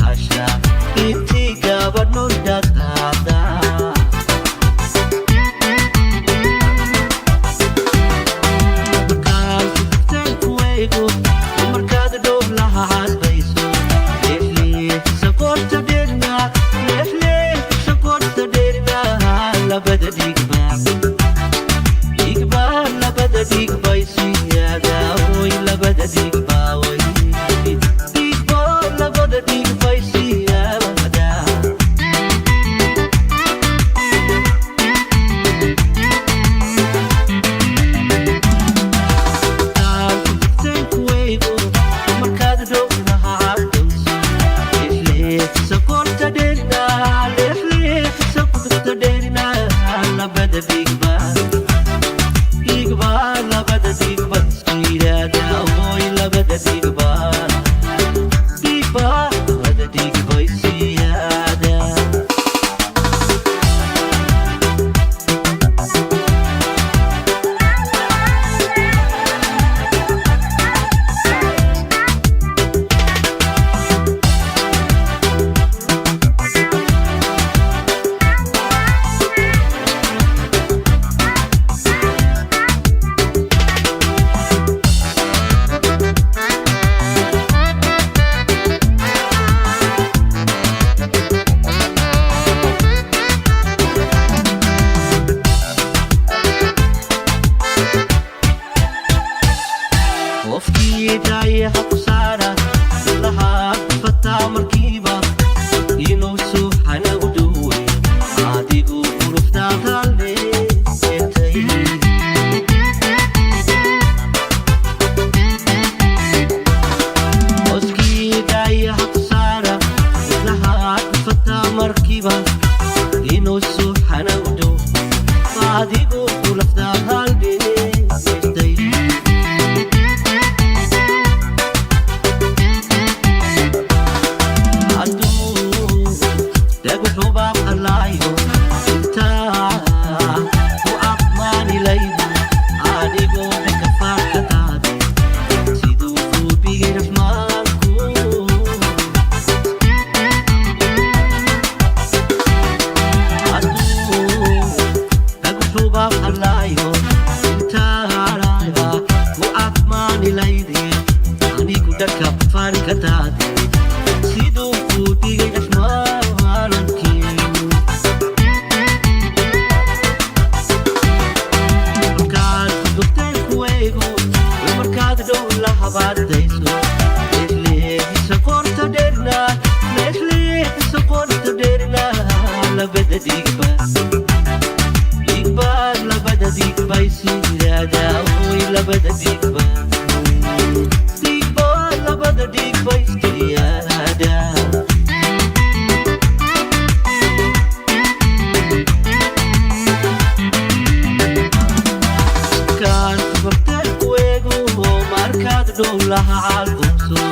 Asha intii gabadh noo dhaqaaqda. Markaan ku dugtay kuwaygu, markaad dhowlaha cadbayso, leexleex sokorta dheerna, leexleex sokorta dheerna, labada dhigba dhigba, labada dhigba isiyaada oy, labada dhigba oy, dhigba, labada dhigba isiyaada. Markaad dhowlaha cadayso, leexleex sokorta dheerna, leexleex sokorta dheerna, labada dhigba dhigba, labada dhigba isiyaada oy, labada dhigba dhigba, labada dhigba isiyaada. Qofkii daayaha ku saara lahaa fataa markiiba inuu suuxana u dhowey, adigu quruxdaadaaleetay. Qofkii daayaha ku saara lahaa fataa markiiba inuu suuxana u dhow, adigu quruxdaadaaleetay. Hadduu dhagxuba qalaayo intaa ku ammaani laydu, anigoo dhaka faarka qaaday siduu fuubigay raxmaanku. Hadduu dhagxuba qalaayo intaa ku ammaani laydi, anigu dhaka faarka qaaday siduu fuubigay raxmaankii. Markaad ku dugtay kuwaygu, markaad dhow la habaadayso, leexleexisa qorta dheerna, leexleexisa qorta dheerna, labada dhigba dhigba, labada dhigba isiiraada oy, labada dhigba dhigba, labada dhigba isiiraada. Markaan kubabtay kueego, markaad dhowlaha caalqumso,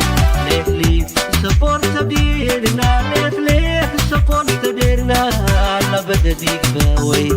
leexleex saboorta dheerna, leexleex saboorta dheerna, labada dhigba way.